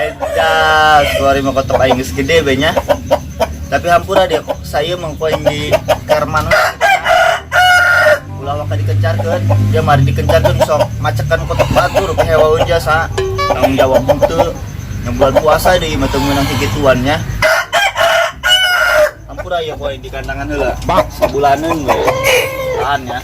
Edas, keluar mah kotok aing geus gede be nya. Tapi hampura dia saya mah ku aing di Karman. Ulah waka dikencarkeun, dia mari dikencarkeun sok macekan kotok batur kehewaeun jasa. Tanggung jawab henteu. Yang bulan puasa deui mah teu meunang kikituan nya. Hampura ya ku aing di kandangan heula. Sabulaneun we. Tahan ya.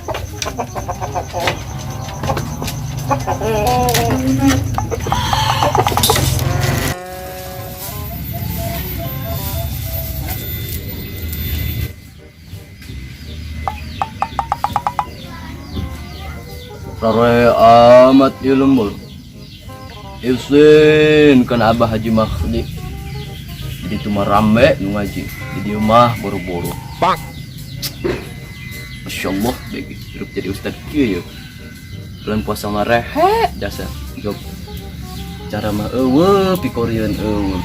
Rare amat ieu lembur. Isin kan Abah Haji Mahdi. Jadi itu mah rame nu ngaji. Jadi mah boro-boro. Masya Allah, begi hidup jadi ustad kieu ya. Bulan puasa mah rehe jasa. Job. Cara mah eueuh pikorieun eueuh.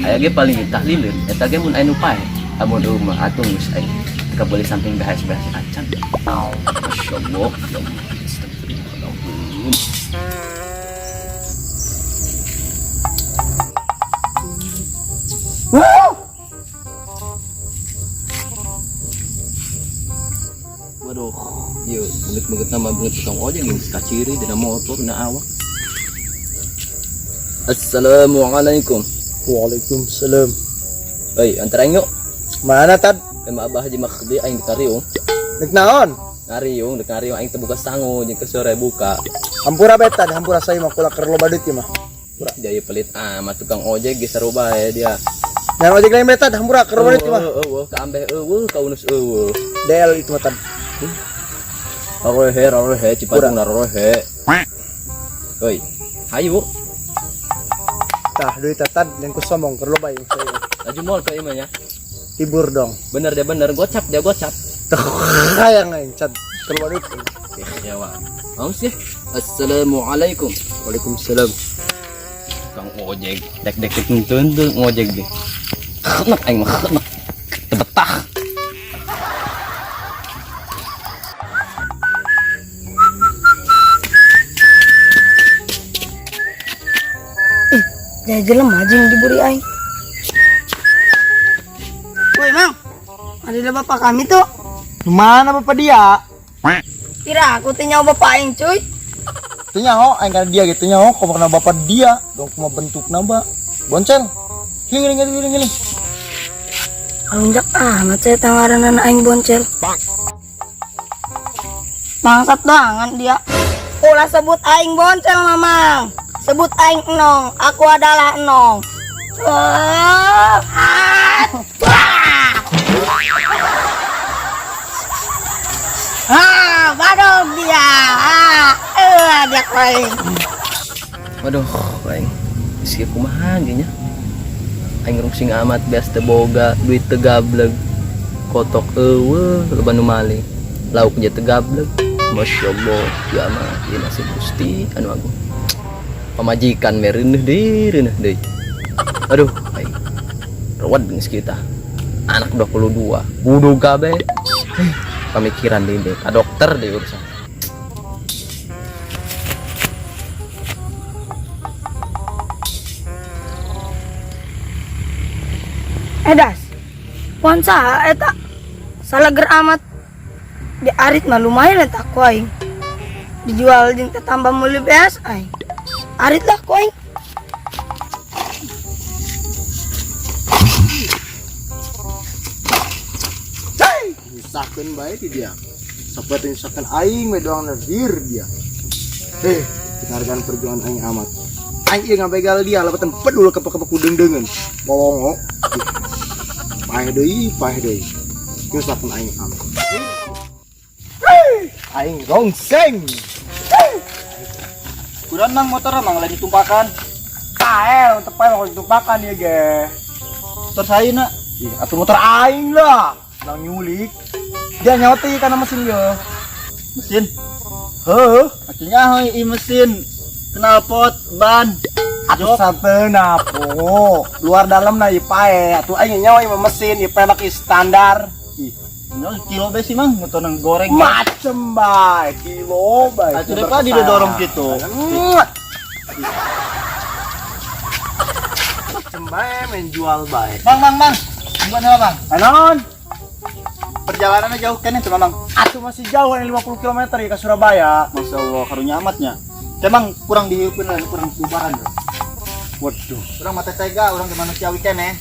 Aya ge paling tahlileun eta ge mun aya nu pae. Amun eueuh mah atuh geus aing. Teu boleh samping bahas-bahas acan. Masya Allah, ya Allah. Astagfirullahaladzim. Waduh, iya, banget-banget nama banget tukang ojek ini kaciri dina motor dina awak. Assalamualaikum. Waalaikumsalam. Hei, antara yuk. Mana tad? Kaya Abah Haji Mahdi aing di Kariung. Nek naon? Ngariung, dek ngariung aing teu buka sangu jeung ke sore buka. Hampura bae tad, hampura saya mah kula keur loba duit ieu mah. Dia ieu pelit amat tukang ojek geus sarua bae dia. Jangan ojek lain bae tad, hampura keur loba duit ieu mah. Eueuh, ka ambeh eueuh, ka unus eueuh. DL itu mah tad. Rorehe, rorehe, Cipadung rorehe. Hoi, hayu. Tah duit tad, lain ku sombong keur loba ieu saya. Laju mall ke imah nya. Hibur dong. Bener dia bener, gocap dia gocap. Tah hayang aing tad keur loba duit. Ya wah. Mau sih? Assalamualaikum. Waalaikumsalam. Tukang ojek, dek dek dek teu ngojek ge. Khenek aing mah khenek. Teu betah. Ih, jadi jelema jeung diburi aing. Woi, Mang. Ada bapak kami tuh. Mana bapak dia? Kira aku teh nyawa bapak aing, cuy. Teu nyaho aing kana dia gitu nyaho komo kana bapak dia dong kumaha bentukna ba. Boncel. Giling giling giling giling. Alunjak amat saya tawaran anak aing boncel. Bangsat banget dia. Ulah sebut aing boncel, Mamang. Sebut aing Enong. Aku adalah Enong. Ah, ah, badog dia. Ah, dia aing. Waduh, aing geus kieu kumaha ge nya. Aing rungsing amat beas teu boga, duit teu gableg. Kotok eueuh loba nu maling. Lauk ge teu gableg. Masya Allah, ya mah ieu nasib Gusti anu agung. Pamajikan me reuneuh deui, reuneuh deui. Aduh, aing ruwet geus kita. Anak 22, budug kabeh. Pamikiran deui deh, ka dokter deui urusan. Das. Puan saha eta? Salager amat. Di arit mah lumayan eta ku aing. Dijual jeung teh tambah meuli beas aing. Arit lah ku aing. Cai, nyusahkeun bae di dia. Sampai nyusahkeun aing we doang dir dia. Penghargaan perjuangan aing amat. Aing ieu ngabegal dia lebatan pedul kepek-kepek kudeung-deungeun. Bolongo. Paeh deui, paeh deui. Nyusahkeun aing amat. Aing rongseng. Kudan mang motor mang lain ditumpakan. Paeh, untuk paeh mau ditumpakan ya ge. Motor saya nak. Ih, atuh motor aing lah. Lang nyulik. Dia nyoti karena mesin dia. Mesin. Heuh. Akhirnya hoi i mesin. Knalpot, ban. Atuh sateuna po. Luar dalam na ieu pae. Atuh aing nyawa ieu mesin, ieu pelek ieu standar. Ih, Nol kilo be sih mang, motor nang goreng. macem bae, kilo bae. Atuh depa didorong gitu. Macem-macem bae main jual bae. Mang, mang, mang. Tungguan apa, Mang? Anon, Perjalanannya jauh kan itu, Mang. atuh masih jauh yang 50 km ya ke Surabaya. Masya Allah, karunya amatnya. Emang kurang dihiupin lah, kurang bubaran. Waduh. Urang mata tega, urang ke manusiawi keneh.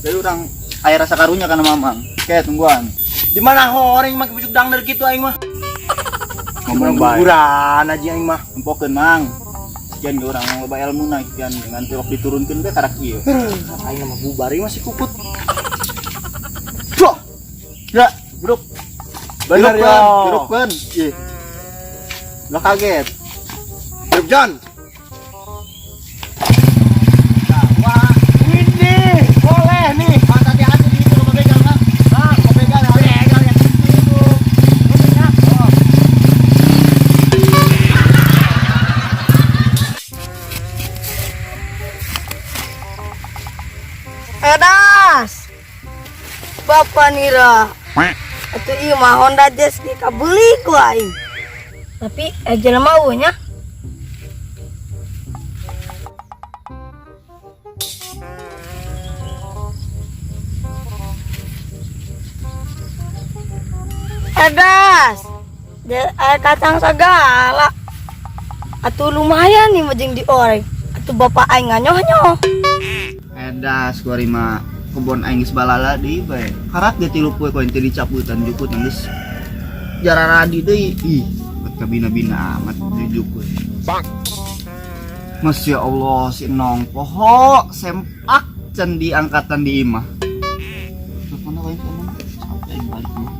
Jadi urang air rasa karunya karena mamang. Oke, tungguan. Di mana horeng make pucuk dangder gitu aing mah. Ngomong bae. Guguran aja aing mah. Empokeun, Mang. Sekian ge urang loba ilmuna sekian dengan tilok diturunkeun ge karak ieu. Aing mah bubar ieu masih kukut. Duh. Ya, bro. Bener ya. Hirupkeun. Ih. Lah kaget. Hirup John. Wah, Ini boleh nih. hati-hati di itu lo begal, Mang. Ah, lo begal, begal yang itu. Edas. Bapak nira. Atuh ieu mah Honda Jazz ge kabeuli ku aing. Tapi jelema eueuh nya. Edas. Air kacang segala. Atuh lumayan nih mah jeung dioreng. Atuh bapak aing nganyoh-nyoh. Edas kuari mah kebon aing geus balala deui bae. Karak ge 3 poe koin teh dicabutan jukut geus jararadi deui. Ih, bet kabina-bina amat deui jukut. Bang. Masya Allah si Nong poho sempak can diangkatan di imah. Teleponnya lain si Nong. Sampai aing balik mah.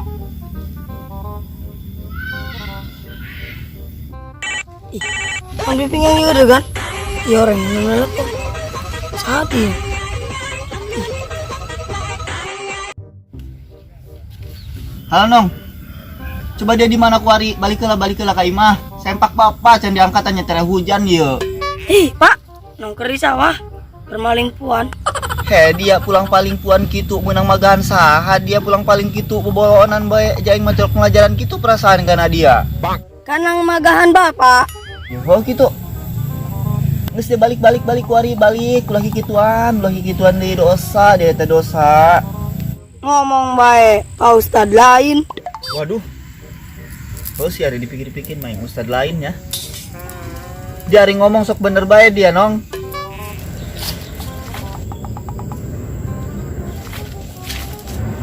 Ih, kan piping yang ieu kan? Ieu orang yang nelpon. Saat ieu. Halo Nong. Coba dia di mana kuari? Balik heula ka imah. Sempak bapak can diangkatannya tere hujan ieu. Ih, Pak, nong keur di sawah, keur maling puan. He, dia pulang paling puan kitu meunang magahan saha dia pulang paling kitu bobolonan bae jaing mah celok pengajaran kitu perasaan kana dia. Kanang magahan bapak. Yo kitu. Geus dia balik-balik balik kuari balik ulah kikituan deui dosa dia teh dosa. Ngomong bae, Pak Ustad lain. Waduh. Oh si hari dipikir-pikir main ustad lain ya. Dia hari ngomong sok bener bae dia nong.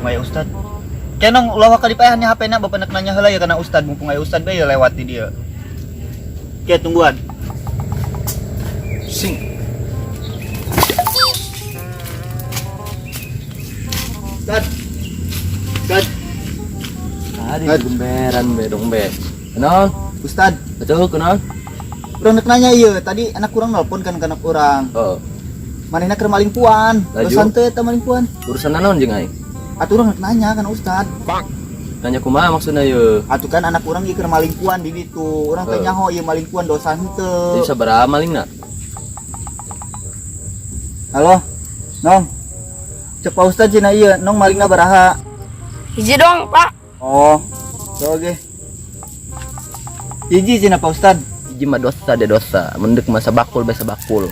Maya ustad. Kenong ulah waka dipaehan nya HP-na bapak nak nanya heula ya kana ustad mumpung aya ustad bae ya lewat di dia. Oke, tungguan. Sing. Ustad. Ustad. Tadi gemberan be dong be. Kenaon? Ustad. Betul kenaon? Urang nek nanya ieu, tadi anak kurang nelpon kan ke anak urang. Oh. Manehna keur maling puan. Laju. Urusan teh eta maling puan. Urusan naon jeung aing? Atuh urang nek nanya kan ustad. Bang. Nanya kumaha maksudna ieu? Atuh kan anak urang ieu keur maling puan di ditu. Urang teh nyaho ieu maling puan dosa henteu. Jadi sabaraha malingna? Halo. Nong. Cek Pak Ustad cenah ieu, Nong malingna baraha? Hiji dong, Pak. Oh. So oke. Hiji cenah Pak Ustad. Hiji mah dosa deh dosa. Mendek masa bakul biasa bakul.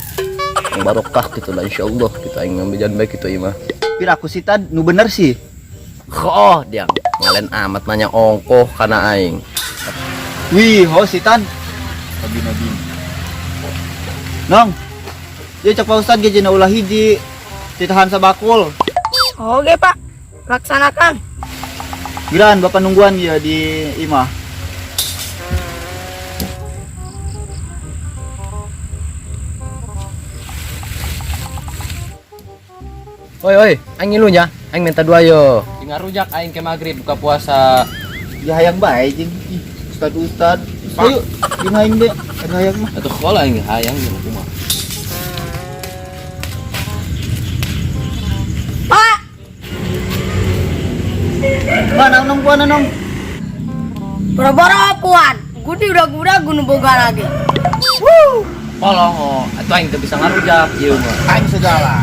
Yang barokah gitu lah insyaallah kita aing ngambil jalan baik gitu ieu mah. Pir aku sih tad nu bener sih. Oh, dia ngalen amat nanya ongkoh kana aing. Wih, ho si tan. Nabi-nabi. Nong. Ieu cek Pak Ustad ge cenah ulah hiji. Ditahan sabakul. Oke, Pak. Laksanakan. Giran bapak nungguan ya di imah. Oi oi, aing ngilu nya, aing minta dua yo. Jeung ngarujak aing ke maghrib buka puasa. Ya hayang bae jeung ih, ustad ustad. Ayo, jeung aing deh, ada hayang mah. Atuh kalau aing hayang jeung kumaha. Pak. Mana nong puan nong? Boro-boro puan. Gudi udah guda gunu boga lagi. Wuh. Kolong, atuh aing teu bisa ngarujak ieu mah. Aing segala.